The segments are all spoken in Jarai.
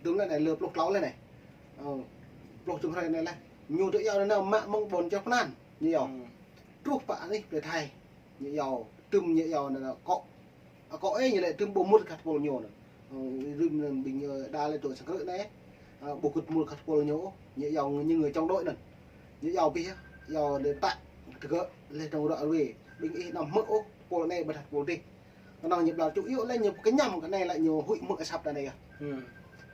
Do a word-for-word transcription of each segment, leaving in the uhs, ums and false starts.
Tơm lĕ anai lơ pluh klâo lĕ anai. Ơ, pluh tơm hrơi anai lĕ. Ñu tŭ iâu anai mă mơ̆ng ƀôn čoh pơnan. Ñu iâu. Hmm. Truh pă anih plei Thai. Ñu iâu. Tơm ñu iâu anai kŏ. Ơ, kŏ ê ñu lĕ tơm ƀu mŭt kơ tơpul ñu anŭn. Ơ, rĭm anŭn ƀing ñu đa lĕ tŭ sang krư̆ anai. Ơ, ƀu gĭt mŭt kơ tơpul ñu. Ñu iâu ñu người chống đối anŭn. Ñu iâu pih, iâu lĕ tă. Tơgơ̆ lĕ tơ̆ng ră ruai. Ƀing ih anăm hmư̆ ôh. Tơpul anai ƀơdah tơpul dih. Kơnơ̆ng ñu ƀlŏr čŭ yŭ lĕ ñu pơkơñăm kơ anai lĕ ñu huĭ hmư̆ asăp ta anai yơh. Hmm.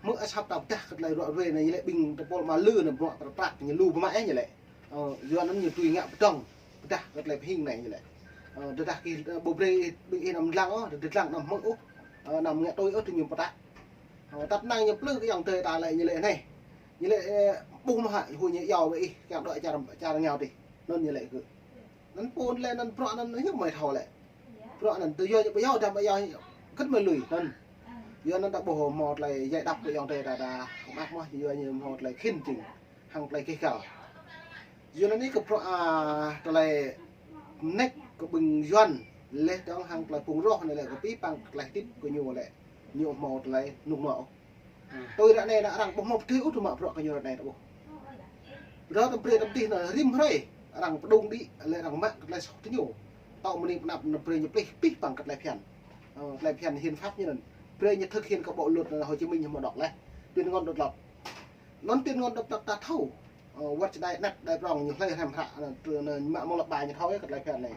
Hmư̆ asăp ta pơdah kơ tơlơi ră ruai anai ñu lĕ ƀing tơpul mă lư anai bruă prăk prăk ñu lu pơmă ê ñu lĕ. Ơ, yua anŭn ñu tui ngă pơdơ̆ng, pơdah kơ tơlơi pơhing anai ñu lĕ. Ơ, tơdah kơ, ơ, ƀu brơi ƀing ih anăm lăng ôh, tơdah lăng anăm hmư̆ ôh. Ơ, anăm ngă tui ôh tơ ñu pơtă. Ơ, tăp năng ñu plư kơ ayŏng adơi ta lĕ ñu lĕ anai. Ñu lĕ, ơ, ƀuh mơ̆ hă, hui ñu iâu ƀơi ih, kiăng dŏ čar, čar rơngiao dih. Anŭn ñu lĕ kơ. Anŭn pô lĕ anŭn bruă anŭn hiư̆m mơi thâo lĕ. Bruă anŭn tơ yua ñu ƀu iâu, dăm ƀu iâu, kơ̆t mơi lui anŭn. Yua anŭn ta ƀuh hmâo tơlơi djai đăp kơ ayŏng adơi ta, ta mơak mơ̆, yua ñu hmâo tơlơi khĭn jing hăng tơlơi keh kal. Yua anŭn anai kơ bruă, a, tơlơi mơneč kơ ƀing Yuan lĕ dơ̆ng hăng tơlơi phung roh anai lĕ kơ pih păng tơlơi hơdip kơ ñu lĕ ñu hmâo tơlơi rơnŭk rơnua ôh. Hmm. Tui ră anai anŭn arăng ƀu hmâo pơdơi ôh tơ mă bruă kơ ñu ră anai ta ƀuh. Ră tơm brơi tơm dih anŭn rĭm hrơi arăng pơdŏng đĭ lĕ arăng mă kơ tơlơi soh tơ ñu. Tŏ mơni pơnăp anŭn brơi ñu plih pih păng kơ tơlơi phiăn. Ơ, tơlơi phiăn hiến pháp ñu anŭn. Brơi ñu thực hiện kơ bộ luật anŭn Hồ Chí Minh ñu hmâo đŏk lĕ. Tuyên ngôn độc lập. Anŭn tuyên ngôn độc lập ta thâo. Ơ, wơ̆t čơđai anet đai prŏng ñu hlơi hrăm hră, ơ, tơ, ơ, mă mơ̆ng lăp ƀai ñu thâo yơh kơ tơlơi phiăn anai.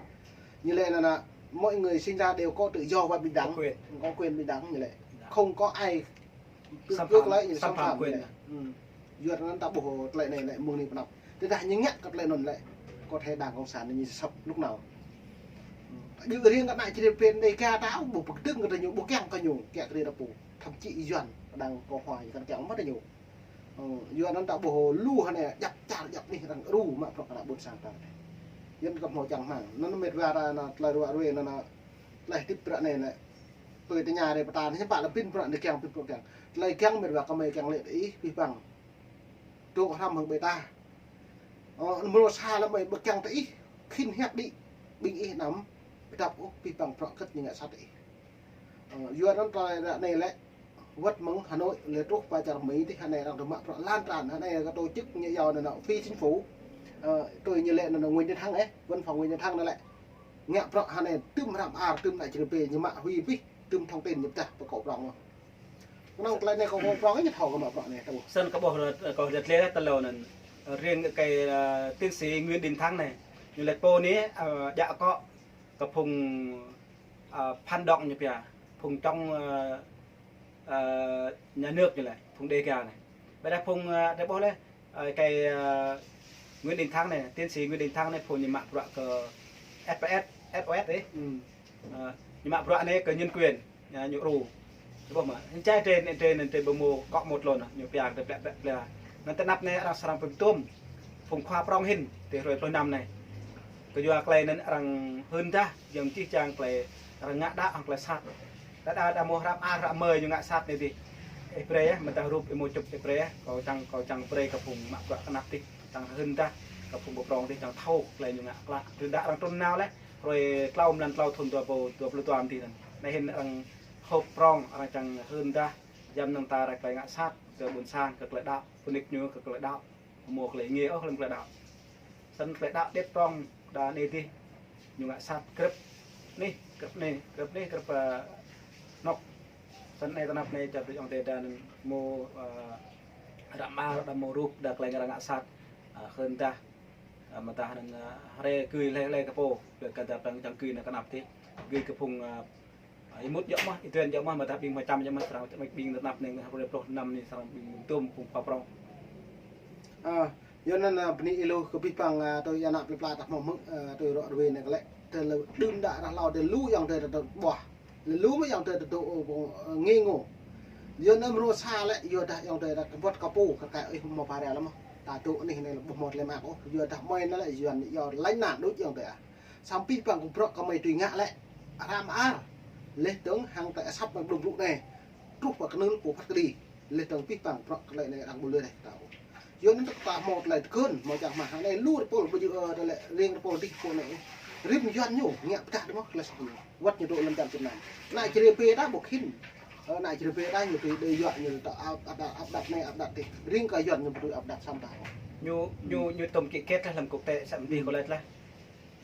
Ñu lĕ anŭn, anŭn, mọi người sinh ra đều có tự do và bình đẳng. Có quyền. Có quyền bình đẳng ñu lĕ. Dạ. Không có ai cương cước lại ñu xâm phạm quyền. Xâm phạm quyền ñu lĕ. Dạ. Ừ. Yua anŭn ta ƀuh tơlơi anai lĕ mơ̆ng anai pơnăp. Tơdah ñu ngă kơ tơlơi anŭn lĕ, có thể Đảng Cộng sản ñu sập lúc nào. Ƀu riêng kơ ană Čư̆ Rê Brê anai kơ ta ƀu pơkơdơ̆ng kơ ñu, ƀu kiăng kơ ñu, kiăng kơ rê ta pô. Thậm chí Yuan Đảng Cộng hòa ñu kăn kiăng mă ta ñu. Ơ, yua anŭn ta ƀuh lu hơnai djăp čar djăp anih arăng ru mă bruă kơ ană ƀôn sang ta. Yua anŭn kơ hmâo čang hmang. Anŭn mĕt wa ta anŭn tơlơi ră ruai anŭn, anŭn tơlơi hơdip ră anai anŭn. Tui tơña rê pơtă anŭn hiư̆m pă lĕ pĭn bruă anai kiăng pĭn bruă kiăng. Tơlơi kiăng mĕt wa kơmơi kiăng lĕ tơ ih pih păng. Dŏ hrăm hăng ƀing ta. Ơ, mơnuih sa lĕ mơi ƀu kiăng tơ ih. Khĭn hiăp đĭ. Ƀing ih anăm pơdăp ôh pih păng bruă kơ̆t ñu ngă sat tơ ih. Ơ, yua anŭn tơlơi ră anai lĕ, wơ̆t mơ̆ng Hà Nội lĕ truh pơ čar Mi dih hơnai arăng tơ mă bruă lan tràn, hơnai kơ tổ chức ñu iâu anŭn phi chính phủ. Ơ, tui ñu lĕ anŭn Nguyễn Tiến Thắng ê, văn phòng Nguyễn Tiến Thắng anŭn lĕ. Ngă bruă hơnai tơm hrăm ar, tơm ană Čư̆ Rê Brê ñu mă hui pih, tơm thông tin ñu pơtă pơkŏ prŏng. Kơnơ̆ng tơlơi anai kơ kơ prŏng ñu thâo kơ mă bruă anai thâo. Snăn kơ ƀuh, ơ, kơ hơdơr tơlơi anŭn, ơ, riêng kơ, ơ, tiến sĩ Nguyễn Đình Thắng anai. Ñu lĕ pô anai, ơ, djă akŏ kơ phung, ơ, phản động ñu pia, phung chống, ơ, ơ, nhà nước ñu lĕ, phung Đêga anai. Ƀiădah phung, ơ, ta ƀuh lĕ, ơ, kơ, ơ, Nguyễn Đình Thắng anai, tiến sĩ Nguyễn Đình Thắng anai, phung ñu mă bruă kơ ét pê ét, ét ô ét ê. Ừ. Ơ, ñu mă bruă anai kơ nhân quyền. Ñu, ñu ru. Ƀuh mơ̆, hơnčai drơi, drơi, drơi ƀu hmâo akŏ mŭt lŏn, ñu pia kơ plĕ, plĕ, plĕ. Anŭn tơ anăp anai arăng srăng pơtŭm phung khua prŏng hĭn, tơ hrơi pluh năm anai. Kơ yua tơlơi anŭn arăng hưn dah, jing jih jang tơlơi arăng ngă đăo hăng tơlơi sat. Đa, đa, đa mơ̆ hrăm ar, hrăm mơi ñu ngă sat anai dih. Ih brơi, mơdah rup ih mơ̆ čŭp ih brơi, kâo čang, kâo čang brơi kơ phung mă bruă kơnăp dih, čang hưn dah, kơ phung ƀu prŏng dih, čang thâo tơlơi ñu ngă klă. Tơdah arăng trŭn nao lĕ, hrơi klâo mlan klâo thŭn dua rơbâo dua pluh dua dih anŭn. Anai hĭn arăng họp prŏng, arăng čang hưn dah, jăm năng ta ră tơlơi ngă sat kơ ƀôn sang, kơ tơlơi đăo, pơnik ñu kơ tơlơi đăo, hmâo tơlơi ngê ôh lăm tơlơi đăo. Snăn tơlơi đăo điêt prŏng, đa anai dih, ñu ngă sat grăp anih, grăp anih, grăp anih, grăp, ơ, anŏ. Snăn anai tơ anăp anai čar tơ ayŏng adơi đa anŭn hmâo, ơ, ră mơar, đa hmâo rup, đa tơlơi arăng ngă sat, ơ, hưn dah, ơ, mơdah anŭn, ơ, hrơi gưi hlơi hlơi kơ pô, kơ, kơ đa păng čang gưi anŭn kơnăp dih, gưi kơ phung, ơ, Ơ, ih mŭt djŏ mơ̆, ih tuen djŏ mơ̆, mơdah ƀing mơčăm djŏ mơ̆, srăng čang ƀing tơ anăp anai, hrơi pluh năm anai, srăng ƀing tŭm phung khua prŏng. Ơ, yua anŭn, ơ, bơni ih lu kơ pih păng, ơ, tui ană plei pla ta hmâo hmư̆, ơ, tui ră ruai anai kơ lĕ. Tơlơi đưm đă ră hlâo, tơlơi lu ayŏng adơi ta dŏ ƀuah. Tơlơi lu mơ̆ ayŏng adơi ta dŏ, ơ, ngê ngô. Yua anŭn mrô sa lĕ, yua dah ayŏng adơi ta kơƀuăt kơ pô, kơ kơ ih hmâo pha rai lăm mơ̆. Ta dŏ anih anai lĕ ƀu hmâo tơlơi mơak ôh, yua dah mơi anŭn lĕ, yua anŭn yơh lĕ anăn đôč ayŏng adơi ah. Samơ̆ pih păng kơ bruă kơ mơi tui ngă lĕ, hrăm ar. Leh dơ̆ng hăng tơlơi asăp mơi blung blung anai. Truh pơ kơnưl pô phat kơđi. Leh dơ̆ng pih păng bruă kơ tơlơi anai arăng ƀu lui reh ta ôh. Yua anŭn ta hmâo tơlơi tơgŭn, hmâo čang hmang hăng anai lu tơpul ƀu djơ̆, ơ, tơlơi riêng tơpul dih pô anai. Rĭm Yuan ñu, ngă pơdah dơ̆ng mơ̆ tơlơi soh ñu. Wơ̆t ñu dŏ lăm čar Việt Nam. Ană Čư̆ Rê Brê ta ƀu khĭn. Ơ, anai čih rơbê đa ñu tui đe dọa ñu tơ áp, áp đặt, áp đặt anai, áp đặt adih. Ring kơ Yuan ñu tui áp đặt samơ̆ ta. Ñu, ñu, ñu tôm ký kết lah lăm quốc tế, samơ̆ adih kơ lĕ lah.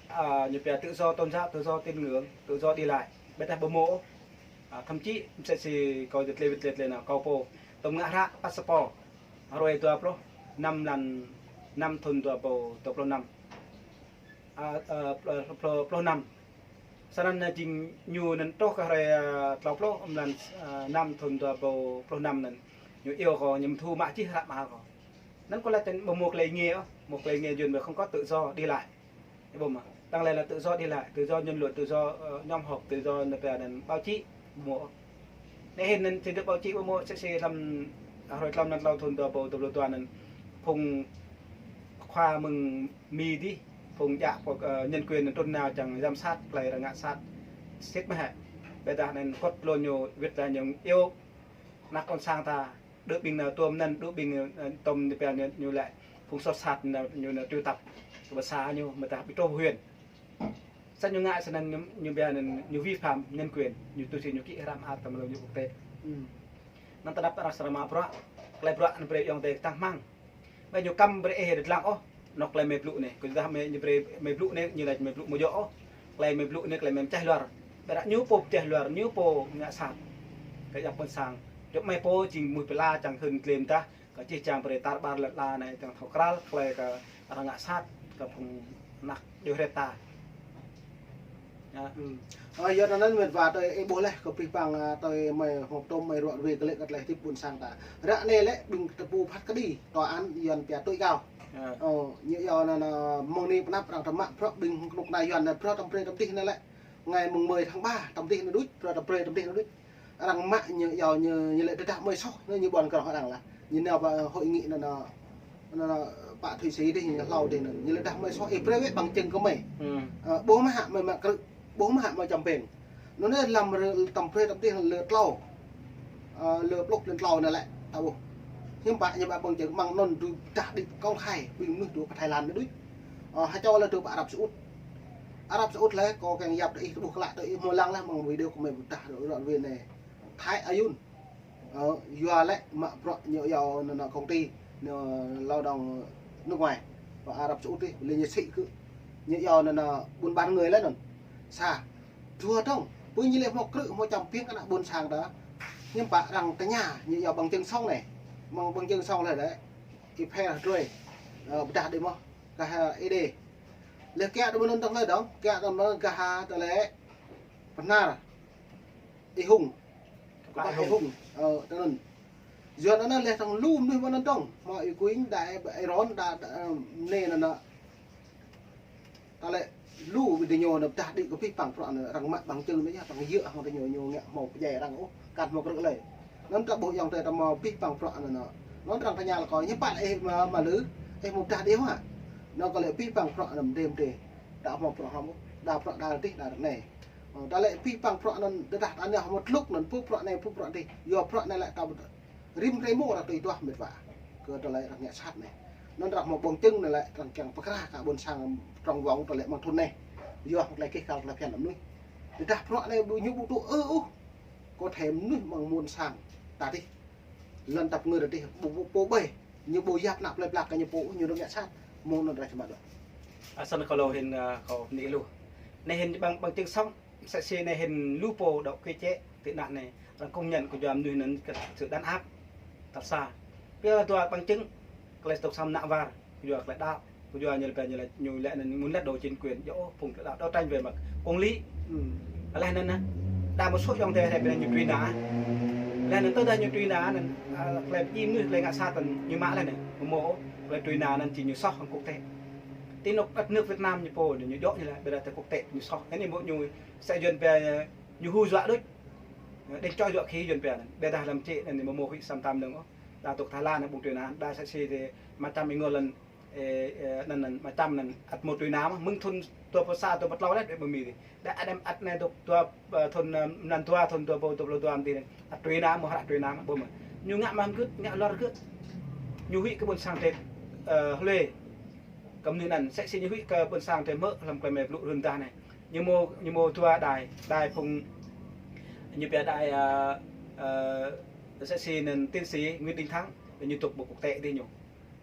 Ă, ñu pia tự do tôn giáo, tự do tín ngưỡng, tự do đi lại. Ƀiădah ƀu hmâo ôh. Ă, thậm chí, msĕ si kâo dơ̆t lĕ wĭt lĕ lĕ nao, kâo pô tôm ngă hră passport. Hrơi dua pluh năm blan năm thun dua rơbâo dua pluh năm. Ă, ă, pluh, pluh, pluh năm. Sơnăn, ă, jing ñu anŭn truh kơ hrơi, ă, klâo pluh, blan, ă, năm thun dua rơbâo pluh năm anŭn. Ñu iâu kâo, ñu mơ̆n thu mă čih hră mơ̆ kâo. Anŭn kâo laĭ tơ̆n ƀu hmâo tơlơi nge ôh, hmâo tơlơi nge Yuan ƀu không có tự do đi lại. Ƀu hmâo. Đang lĕ là tự do đi lại, tự do ngôn luận, tự do, ơ, nhóm họp, tự do nao pia anŭn báo chí, ƀu hmâo. Anai hĭn anŭn trình độ báo chí ƀu hmâo, sĕ sĕ lăm, ă, hrơi klâo blan klâo thun dua rơbâo dua pluh dua anŭn. Phung khua mơ̆ng Mi adih, phung djă pô, ơ, nhân quyền anŭn trŭn nao čang giám sát, tơlơi arăng ngă sat. Sĭt mơ̆ hă. Ƀiădah anŭn kŏt lŏn ñu wĭt lĕ ñu iâu ană ƀôn sang ta, đơ ƀing nao tuôm anŭn, đơ ƀing, ơ, tôm ñu pia ñu, ñu lĕ phung soh sat nao, ñu nao triệu tập. Kơ ƀing sa ñu, mơ̆ ta ƀu truh huyện. Sat ñu ngă sơnăn ñu, ñu pia anŭn ñu vi phạm nhân quyền, ñu tui si ñu ký hră mơak tơm lơ ñu quốc tế. Anŭn tơdăp arăng srama bruă, tơlơi bruă anŭn brơi ayŏng adơi tăng hmăng. Ƀơi ñu kăm brơi ih dơ̆t lăng ôh, anŏ tơlơi mơi blŭ anai. Kơ dah mơi, ñu brơi mơi blŭ anai, ñu laĭ mơi blŭ ƀu djơ̆ ôh. Tơlơi mơi blŭ anai, tơlơi mơi pơčeh luar. Ƀiădah ñu pô pơčeh luar, ñu pô ngă sat. Kơ djŏp ƀôn sang. Djŏp mơi pô jing mơnuih pơala čang hơ̆n klem tah. Kơ čih čang brơi tar ƀar lŏn ala anai čang thâo krăl, tơlơi kơ arăng ngă sat, kơ phung ană djuai hrĕt ta. Ă. Ơ, yua anŭn mĕt wa tơlơi ih ƀuh leh, kơ pih păng, ă, tơlơi mơi hmâo tôm mơi ruă ruê kơ lĕ kơ tơlơi tip ƀôn sang ta. Ră anai lĕ ƀing tơpŭ phat kơđi, tòa án Yuan pia tối cao. Ơ, ñu iâu anŭn, anŭn mơ̆ng anai pơnăp arăng tơmă prŏ ƀing kơnuk kơna Yuan anai prŏ tơm brơi tơm dih anŭn lĕ. Ngày mùng mười tháng ba, tơm dih anŭn đuč, prŏ tơm brơi tơm dih anŭn đuč. Arăng mă ñu iâu ñu, ñu lĕ tơdah mơi soh, ñu ƀuăn kơ arăng lah. Ñu nao pơ hội nghị anŭn, anŭn, anŭn, pă Thụy Sĩ adih, ñu hlâo adih anŭn. Ñu lĕ tơdah mơi soh, ih brơi wĕ bằng chứng kơ mơi. Ơ, ƀuh mơ̆ hă mơi mă krư̆, ƀuh mơ̆ hă mơi čăm pĕng. Anŭn anai lăm rơ-, tơm brơi tơm dih lơ klâo. Ơ, lơ pluh lơ klâo anŭn lĕ, ta ƀuh. Hiư̆m pă ñu mă bằng chứng mơ̆ng anŭn dŏ pơdah đĭ công khai, ƀing mơnuih dŏ pơ Thái Lan anai đuč. Ơ, ha čô lĕ dŏ pơ Arab Saudi. Arab Saudi lĕ, kâo kiăng yap tơ ih, tơƀuh klă tơ ih, hmâo lăng lah mơ̆ng video kơ mơi pơdah dŏ ră ruê anai. Thái Ayun. Ơ, yua lĕ mă bruă ñu iâu anŭn, anŭn công ty, anŭn lao động nước ngoài. Pơ Arab Saudi, lĕ ñu sĭ kơ. Ñu iâu anŭn, anŭn buôn bán người lĕ anŭn. Sa. Dua dŏng. Pơ ñu lĕ hmâo krư̆, hmâo čăm pĕng ană ƀôn sang ta. Hiư̆m pă arăng tơña, ñu iâu bằng chứng sống anai. Mơ̆ng bằng chứng sống lĕ đĕ. Ih phe hơdrơi. Ơ, pơdah đĭ mơ̆. Kah ih đe. Lĕ kiăng đĭ mơ̆n anŭn dŏng lĕ dŏng. Kiăng đĭ mơ̆n kah tơlơi. Pơnar. Ih Hung. Kơ pă Ih Hung. Ơ, tơ anŭn. Yua anŭn lĕ tơ̆ng lu mơnuih mơ̆n anŭn dŏng. Hmâo Y Quynh, đa Ê-, Êron, đa, đa, ơ, anai anŭn. Ta lĕ lu video anŭn pơdah đĭ kơ pih păng prŏ anŭn arăng mă bằng chứng anŭn yơh, arăng yơh hăng tơ ñu, ñu ngă hmâo pơdjai arăng ôh, kăn hmâo krư̆ lơi. Anŭn ta ƀuh ayŏng adơi ta hmâo pih păng prŏ anŭn anŭn. Anŭn arăng tơña lĕ kâo, hiư̆m pă lĕ ih mă, mă lư, ih hmâo pơdah đĭ hă. Anŭn kâo lĕ pih păng prŏ anŭn mdê mdê. Đa hmâo prŏ hrŏm ôh, đa prŏ đa adih đa rơnai. Ơ, ta lĕ pih păng prŏ anŭn, tơdah ta anai hmâo tlŭk anŭn, pô prŏ anai, pô prŏ adih. Yua prŏ anai lĕ ta rĭm hrơi mơ̆ arăng tui duah mĕt wa. Kơ tơlơi arăng ngă sat anai. Anŭn arăng hmâo bằng chứng anŭn lĕ arăng kiăng pơkra kơ ƀôn sang trong vòng tơlơi mơ̆ng thun anai. Yua tơlơi kih kal tơlơi phiăn mơnuih. Tơdah prŏ anai ƀu ñu ƀu tŭ ư ôh. Kơ thê mơnuih mơ̆ng ƀôn sang ta adih. Lŏn tăp ngơ ta adih ƀu, ƀu, ƀu ƀơi. Ñu ƀu yap ană plơi pla kơ ñu pô, ñu dŏ ngă sat. Mơ̆ng anŭn arăng čơmă dŏ. Asăn kâo lơ hĭn, ơ, kâo bơni lu. Anai hĭn bằng, bằng chứng sống. Msĕ si anai hĭn lu pô dŏ kơ čĕ tị nạn anai, arăng công nhận kơ yua mơnuih anŭn kơ sự đàn áp. Tal sa. Pia dua bằng chứng, tơlơi tŏk sam nă war, kơ yua tơlơi đaŏ, kơ yua ñu lĕ, ñu lĕ, ñu lĕ anŭn muốn lật đổ chính quyền, yua ôh, phung tơlơi đaŏ đấu tranh về mặt công lý. Lĕ anŭn anai, đa một số ayŏng adơi ƀing ñu truy nã. Lĕ anŭn tơdah ñu truy nã anŭn, ă, tơlơi pơdjai mơnuih, tơlơi ngă sat anŭn, ñu mă lĕ anŭn, mơ̆, tơlơi truy nã anŭn či ñu soh hăng quốc tế. Ti anŏ đất nước Việt Nam ñu pô, ñu dŏ ñu lĕ, ƀiădah tơ quốc tế ñu soh. Anai mơ̆ ñu sĕ Yuan pia, ñu hù dọa đôč. Đĕn čoi dŏ khi Yuan pia anŭn. Ƀiădah lăm čĕ anŭn mơ̆ mơ̆ huĭ sam tam dơ̆ng ôh. Đa tŏk Thái Lan anŭn ƀu truy nã, đa sĕ si tơ mă čăm ih ngŏ lăn, ơ, ơ, anŭn anŭn mă čăm anŭn ăt mơ̆ truy nă mơ̆. Mơ̆ng thun dua pluh sa, dua pluh klâo lĕ, ƀu mĭn dih. Đa ăt anŭn ăt anai dŏ dua, ơ, thun, ơ, anŭn dua, thun dua pluh, dua pluh dua anŭn dih. Ăt truy nă mơ̆, hră truy nă mơ̆, ƀu mơ̆. Ñu ngă mă hơgĕt, ngă luar hơgĕt. Ñu huĭ kơ ƀôn sang tĕt, ơ, hlue. Kơ mơnuih anŭn, sĕ si ñu huĭ kơ ƀôn sang tĕt mơ̆ lăm tơlơi mơi blŭ rơ̆n tah anai. Ñu mơ̆, ñu mơ̆ dua đài, đài phung, ñu pia đài, ơ, Ơ, sẽ si nên tiến sĩ Nguyễn Đình Thắng, ñu tŭk ƀơi quốc tế dih ñu.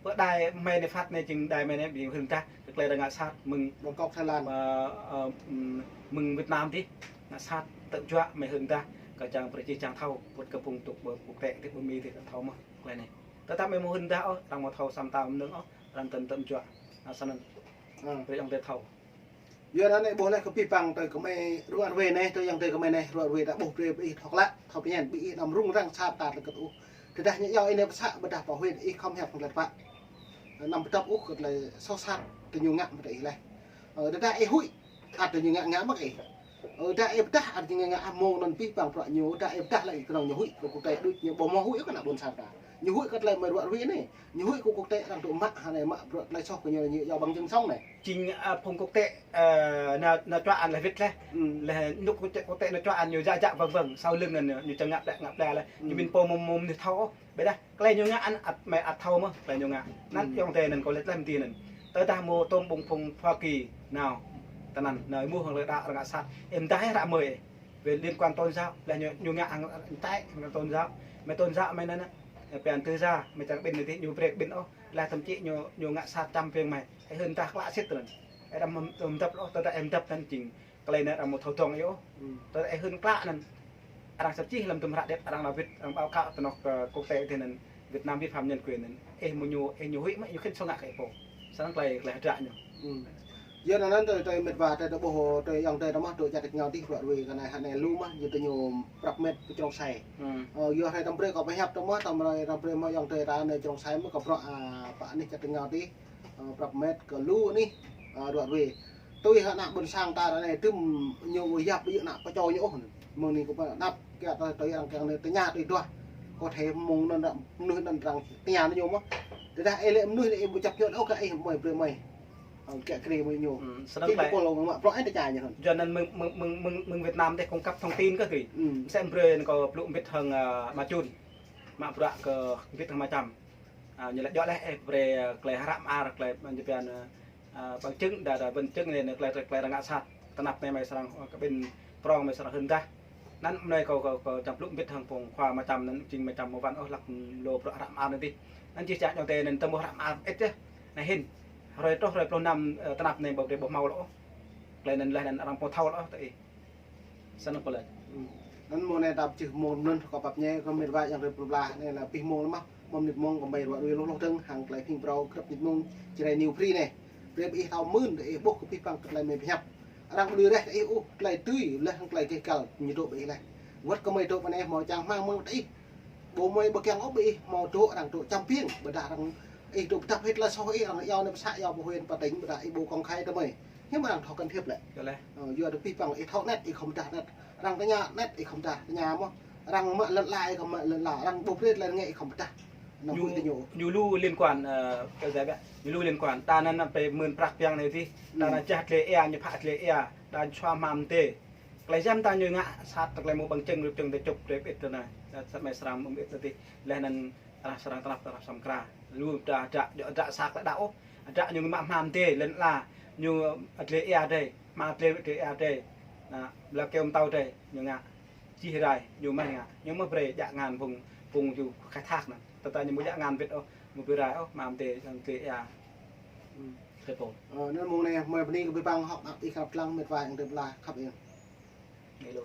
Pơ đài mơ̆ng anai phát anai jing đài mơ̆ng anai ƀing hưn dah, tơlơi arăng ngă sat mơ̆ng Bangkok, Thái Lan. Ơ, ơ, ưm, mơ̆ng Việt Nam dih, ngă sat tơjuă mơ̆ng hưn dah, kơ čang British čang thâo, wơ̆t kơ phung tŭk ƀơi quốc tế dih, ƀơi Mi dih thâo mơ̆n, tơlơi anai. Tơdah mơ̆ng hưn dah ôh, arăng mơ̆ thâo săm tam nưng ôh, arăng tơ̆n tơjuă. Ngă sat anŭn. Ơ. Brei ayŏng adơi thâo. Yua anŭn anai ƀuh laih kơ pih păng tơ kơmơi ruă rơwe anai, tơ ayŏng adơi kơmơi anai, ruă rơwe ta ƀuh brơi ƀing ih thâo klă, thâo pơñen, ƀing ih anăm rŭng răng sat ta tơkăt ôh. Tơdah ñu iâu ih anai pơsă, ƀôdah pơhuĭ ih khŏm hiăp tơlơi pă. Anăm pơdŏp ôh kơ tơlơi soh sat, tơ ñu ngă mơ̆ng tơ ih laih. Ơ, tơdah ih huĭ, ăt tơ ñu ngă ngă mơ̆ng ih. Ơ, tơdah ih pơdah, ăt ñu ngă ngă mơ̆ng anŭn pih păng bruă ñu, tơdah ih pơdah laih ih kơnơ̆ng ñu huĭ kơ quốc tế đôč, ñu ƀu hmâo huĭ kơ ană ƀôn sang ta. Ñu huĭ kơ tơlơi mơi ruă rơwe anai. Ñu huĭ kơ quốc tế arăng tŭ mă, hă anai mă bruă tơlơi soh kơ ñu, ñu iâu bằng chứng sống anai. Jing, ơ, phung quốc tế, ơ, nao, nao čuă ăn laih wĭt laih. Ưm. Laih anŭn quốc tế, quốc tế nao čuă ăn ñu jă jă wơ̆ng wơ̆ng. Sau lưng anŭn ñu, ñu čang ngă plĕ, ngă plĕ laih. Ưm. Ñu ƀing pô mơ̆ng, mơ̆ng anai thâo ôh. Ƀôdah, tơlơi ñu ngă ăn ăt mơi ăt thâo mơ̆n, tơlơi ñu ngă. Anŭn. Ưm. Ayŏng adơi anŭn kâo laĭ laih mơ̆ng anai anŭn. Tơdah mơ̆ tơm ƀing phung Hoa Kỳ nao, tơ anŭn, nao ih ƀuh hăng tơlơi đaŏ arăng ngă sat. Ih pơdah ih ră mơi ih. Về liên quan tôn giáo, laih ñu, ñu ngă hăng tơlơi, hăng tôn giáo. Mơi tôn giáo mơi anŭn, anŭn, pơyăn tư gia, mơi čang ƀing anai dih, ñu brơi ƀing ôh. Laih tơm čih ñu, ñu ngă sat čăm ping mơi. Ih hưn dah klă sĭt anŭn. Ih đăm hmâo, hmâo dăp ôh, tơdah ih dăp anŭn jing tơlơi anŭn arăng mơ̆ thâo dong ih ôh. Ưm. Tơdah ih hưn klă anŭn, arăng săp čih lăm tơm hră điĕt, arăng nao wĭt, arăng báo cáo tơ anŏ kơ quốc tế dih anŭn, Việt Nam vi phạm nhân quyền anŭn. Ih mơ̆ ñu, ih ñu huĭ mơ̆, ñu khĭn sŏng ngă kơ ih pô. Sơnăn tơlơi, tơlơi hơdră ñu. Ưm. Yua anŭn anŭn tơlơi, tơlơi mĕt wa, tơlơi ta ƀuh, tơlơi ayŏng adơi ta mơ̆, tơlơi čar tač rơngiao dih, ruă rơwe kơ anai, hă anai lu mơ̆, ñu tơ ñu prăp mĕt pơ črông sai. Ưm. Ơ, yua hrơi tăm brơi kâo pơhiăp ta mơ̆, tăm hrơi tăm brơi mơ̆ ayŏng adơi ta anai črông sai mơ̆ kơ bruă, a, pă anih čar tač rơngiao dih. Ơ, prăp mĕt kơ lu anih, ơ, ruă rơwe. Tui hă ană ƀôn sang ta ră anai tơm ñu ƀu yap ƀu djơ̆ ană pơčô ñu ôh. Mơ̆ng anai kâo pơanăp kiăng tui, tui arăng kiăng anai tơña tui duah. Kâo thâo mơ̆ng anŭn ră mơnuih anŭn arăng tơña ñu mơ̆. Tơdah ih lĕ mơnuih anai ih ƀu čăp ñu ôh kơ ih mơi brơi mơi. Ơ, kiăng krê mơi ñu. Ưm, sơnăn tơlơi pô lŏ mă bruă ih tơña ñu anŭn. Yua anŭn mơ̆ng, mơ̆ng, mơ̆ng, mơ̆ng, mơ̆ng Việt Nam dih cung cấp thông tin kơ gih. Ưm. Mơsĕ brơi kâo blŭ mbĭt hăng, a, Ma Čun. Mă bruă kơ mbĭt hăng Ma Čăm. A, ñu laĭ djơ̆ laih, ih brơi, ơ, tơlơi hră mơar, tơlơi ƀan jơbian, ơ, ơ, bằng chứng, đa, đa bằng chứng anai, anai tơlơi, tơlơi arăng ngă sat. Tơnap anai mơi srăng, ơ, kơ ƀing prŏng mơi srăng hưn dah. Anŭn mơi kâo, kâo, kâo čang blŭ mbĭt hăng phung khua Ma Čăm anŭn, jing Ma Čăm mơ̆ wăn ôh hlăk lu bruă hră mơar anai dih. Anŭn jih jang ayŏng adơi anŭn tơm ƀuh hră mơar ih yơh. Anai hĭn. Hrơi truh, hrơi pluh năm, ơ, tơnap anai ƀu brơi ƀuh hmâo lŏ ôh. Tơlơi anŭn laih anŭn arăng ƀu thâo lŏ ôh tơ ih. Sơnăn pơlĕ. Ưm. Anŭn mơ̆ng anai ta pơčeh mơ̆ng anŭn kâo pap ñe kơ mĕt wa ayŏng adơi plơi pla anai lĕ pih mơ̆ng lĕ mơ̆, mơ̆ng mơnit mơ̆ng kơ mơi ruă rơwe hloh hloh dơ̆ng hăng tơlơi ping phrâo krăp mơnit mơ̆ng Jrai New Free anai. Brơi ƀing ih thâo mơ̆n, ih ƀuh kơ pih păng kơ tơlơi mơi pơhiăp. Arăng ƀu lui laih ih ôh, tơlơi tui laih hăng tơlơi gêh găl ñu dŏ ƀing ih laih. Wơ̆t kơ mơi dŏ pơ anai hmâo čang hmang mơ̆ng tơ ih. Ƀu mơi ƀu kiăng ôh ƀing ih hmâo dŏ arăng dŏ čăm ping, ƀôdah arăng ih dŏ pơdăp hĭ tơlơi soh ih, arăng iâu anai pơsă iâu pơ huyện pơ tỉnh, ƀôdah ih ƀu công khai tơ mơi. Hiư̆m arăng thâo can thiệp lĕ. Yua laih. Ơ, yua dah pih păng ih thâo anet, ih khŏm pơdah anet. Arăng tơña anet, ih khŏm pơdah tơña mơ̆. Arăng mă lŏn ala, ih khŏm mă lŏn ala. Arăng ƀu brơi tơlơi rơngiă, ih khŏm pơdah. Anăm huĭ tơ ñu. Ñu lu liên quan, ơ, kơ jai biă. Ñu lu liên quan. Đa anŭn, anŭn pơ mơ̆n prăk piăng anai dih. Đa anŭn jah tơlơi ia, ñu phă tơlơi ia. Đa anŭn sua hmam tê. Tơlơi jăm ta ñu ngă sat tơlơi mơ̆ bằng chứng, rŭp čơ̆ng tơčŭp tơlơi ƀĭt tơ anai. Sat mơi srăng mơ̆ ƀĭt tơ dih. Laih anŭn arăng srăng tơnap, tơnap săm kra. Lu dah, dah, dah, dah sat lĕ đa ôh. Dah ñu mă hmam tê, lŏn ala. Ñu tơlơi ia dih. Hmam tê, tơlơi ia dih. Anŭn, ƀlŏr kơyâo mơtâo dih, ñu ngă. Čih rai, ñu mơ̆ ngă. Ñu mơ̆ brơi djă ngăn phung, phung ñu khai thác anŭn. Tơdah ñu ƀu djă ngăn wĭt ôh, ƀu brơi rai ôh, hmam tê, tơlơi ia. Ưm. Tơpul. Ơ, anŭn mơ̆ng anai, mơi bơni kơ pih păng hŏk ăp ih krăp lăng mĕt wa ayŏng adơi plơi pla khăp ih. Hello.